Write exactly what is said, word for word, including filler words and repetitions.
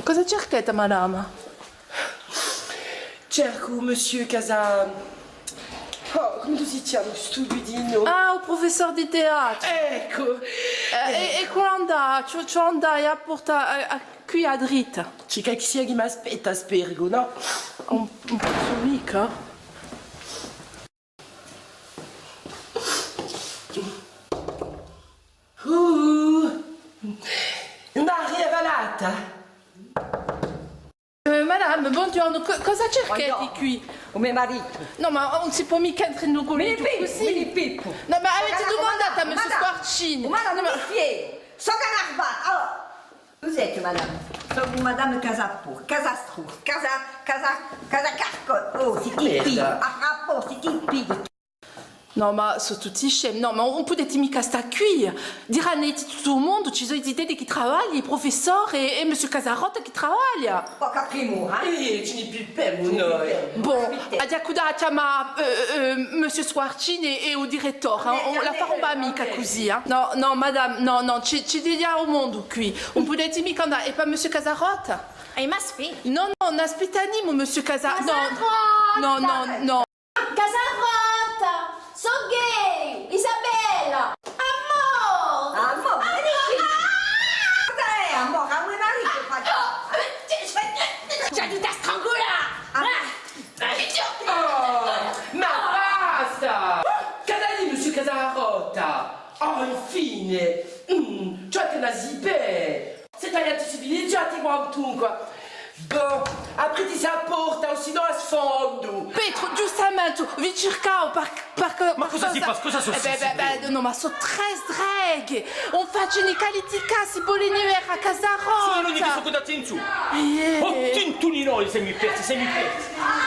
Cosa circheti, madama? Cercu Monsieur Casa... Oh, cumu si chjama stu budinu? Ah, u prufessore di teatru. Eccu. Eh, è, è quandu andà? Ci, ci andà è à purtà à, à quì à dritta. Ci hè qualchissia chì m'aspetta, speru, nò? Ùn, ùn pensu micca. Uh, Maria Valata! Eh, madame, bonghjornu, co-, cosa circheti quì? U me maritu. Nò, ma ùn si pò micca entre in u cullegiu cusì. Mì Pippu, mì Pippu. Nò, ma aveti dumandatu à Monsieur Squarcini? Madame, madame, nò, ma... Sò Canarbat. Allora, vous êtes madame? Sò madame Casapur, Casastrus, Casa, Casa, Casacarco. Oh, siti pigli, à propos, siti pigli. Nò, ma sò tutti scemi. Nò, ma ùn pudeti micca stà quì. Diranu à tuttu u mondu, ci sò i ziteddi chì travaglianu, i prufessori è, è Monsieur Casarotta chì travaglia. Poca primura, eh? Eh, ci ni pippemu noi. Bon, aghju da chjamà, eh, eh, Monsieur Squarcini è u direttore, eh, l'affare ùn và micca cusì, eh. Nò, nò, madame, nò, nò, ci, ci dighjà u mondu quì. Ùn pudeti micca andà, è pà Monsieur Casarotta? Eh, ma aspetta. Nò, nò, ùn aspittemu Monsieur Casa-, nò. Casarotta! Nò, nò, nò. Casarotta! Sò eiu, Isabella! Amò! Amò, ma dici? Cosa hè, amò? Chì u me maritu face? Ci aghju da strangulà! Ah. Ah! Oh, ma basta! Chì hà da dì, Monsieur Casarotta? Oh, infine! Mm, ciò chì ùn si pò! Site tantu civilizzati quantunque! Bon, apriti sta porta, o sinnò a sfondu! Petru, ghjustamente, vi circava par, par, ma cosa si passa? Cosa sò? Eh bè, bè, bè, nò, ma sò trè sdreghi! Ùn facenu chè liticà, si volenu vede à Casarotta! Sò l'unicu chì sò cuntentu! Eh. Oh, tintuninoli, semu persi, semu persi!